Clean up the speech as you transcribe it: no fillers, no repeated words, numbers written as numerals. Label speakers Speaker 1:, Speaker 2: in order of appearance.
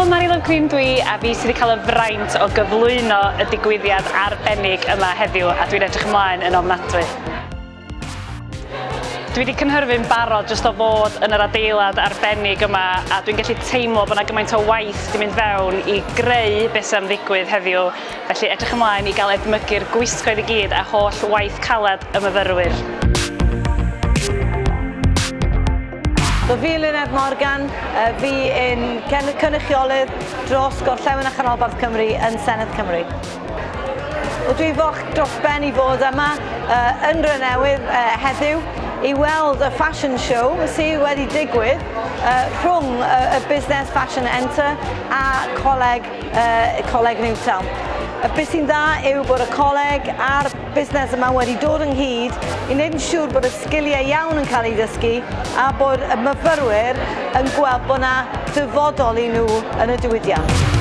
Speaker 1: Mari Love Green dwi a fi sydd wedi cael y fraint o gyflwyno y digwyddiad arbennig yma heddiw a dwi'n edrych ymlaen yn ofnadwy. Dwi wedi cynhyrfu'n barod jyst o fod yn yr adeilad arbennig yma a dwi'n gallu teimlo bod 'na gymaint o waith 'di mynd fewn i greu beth sydd am ddigwydd heddiw, felly edrych ymlaen i gael edmygu'r gwisgoedd i gyd a holl waith caled y myfyrwyr.
Speaker 2: So fi Luned Morgan, fi yn cynrychiolydd dros Gorllewin a Chanolbarth Cymru yn Senedd Cymru. Wel dwi falch dros ben i fod yma uh, yn Drenewydd uh, heddiw i weld y fashion show sydd wedi digwydd uh, rhwng uh, y Business Fashion Enter a Coleg, uh, Coleg Newtown. Y beth sy'n dda yw bod y coleg a'r busnes yma wedi dod ynghyd i wneud yn siŵr bod y sgiliau iawn yn cael eu dysgu a bod y myfyrwyr yn gweld bod yna dyfodol i nhw yn y diwydiant.